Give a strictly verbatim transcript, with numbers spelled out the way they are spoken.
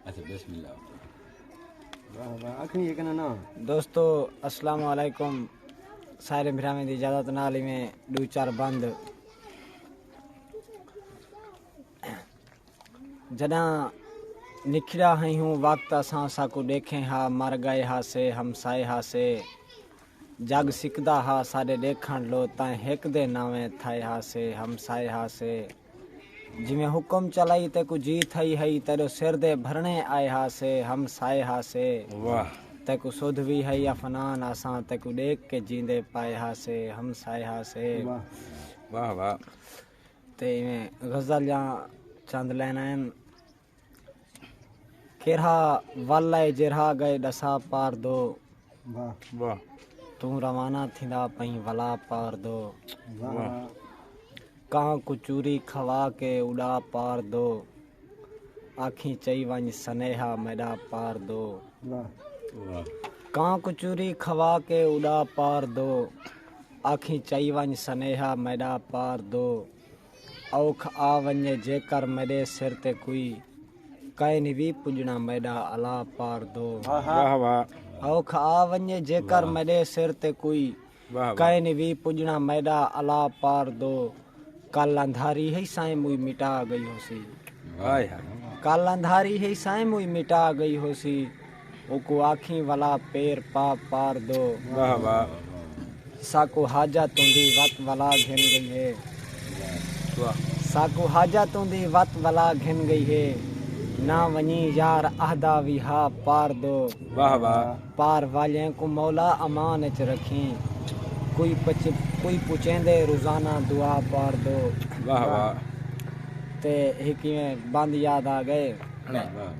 اچھا، بسم اللہ۔ واہ واہ، اکھیں یہ کنا نا۔ دوستو، السلام علیکم۔ سارے بھراویں دی اجازت نال ہی میں ڈو چار بند۔ جݙاں نکھڑا ہئی ہوں وقت، اساں ساکوں ݙیکھیں ہا، مر ڳئے ہاسے، ہمسائے ہاسے۔ جڳ سکدا ہا ساݙے ݙیکھݨ لو، تائیں ہک دے ناویں تھائے ہاسے، ہمسائے ہاسے۔ جیویں حکم چلائی تیکوں جی تھئی ہئی، تیݙو سر دے بھرݨے آئے ہاسے، ہمسائے ہاسے۔ واہ۔ تیکوں سدھ وی ہئی افنان، اساں تیکوں ݙیکھ کے جیندے پائے ہاسے، ہمسائے ہاسے۔ واہ۔ واہ واہ۔ تے ایویں غزل یا چند لائناں ہن۔ کیرھا ول اے جیرھا ڳئے ݙسا پار دو۔ واہ۔ واہ۔ توں روانہ تھیندا پئیں ولا پار دو۔ واہ۔ واہ۔ کاں کوں چوری کھوا کے اݙا پار دو۔ آکھیں چئی ونڄ سنیہا میݙا پار دو۔ واہ۔ واہ۔ کاں کوں چوری کھوا کے اݙا پار دو۔ آکھیں چئی ونڄ سنیہا میݙا پار دو۔ اوکھ آ ونڄے جیکر میݙے سر تے کوئی، کائنی وی پڄݨا میݙا الا پار دو۔ واہ واہ۔ اوکھ آ ونڄے جیکر واہ۔ میݙے سر تے کوئی، واہ واہ۔ کائنی وی پڄݨا میݙا الا پار دو۔ کل اندھاری ہئی سائیں موئی مٹا ڳئی ہوسی۔ ہائے ہائے۔ کل اندھاری ہئی سائیں موئی مٹا ڳئی ہوسی۔ اوکوں آکھیں ولا پیر پا پار دو۔ واہ واہ۔ ساکوں حاجت ہوندی وت ولا گھن ڳئی ہے۔ واہ۔ ساکوں حاجت ہوندی وت ولا گھن ڳئی ہے۔ نہ ونڄی یار اہدا وی ہا پار دو۔ واہ واہ۔ پار والیں کوں مولا امان اچ رکھیں۔ کوئی پچ-، کوئی پچیندے روزانہ دعا پار دو۔ واہ واہ۔ تے ہک ایویں بند یاد آ ڳئے۔ واہ واہ۔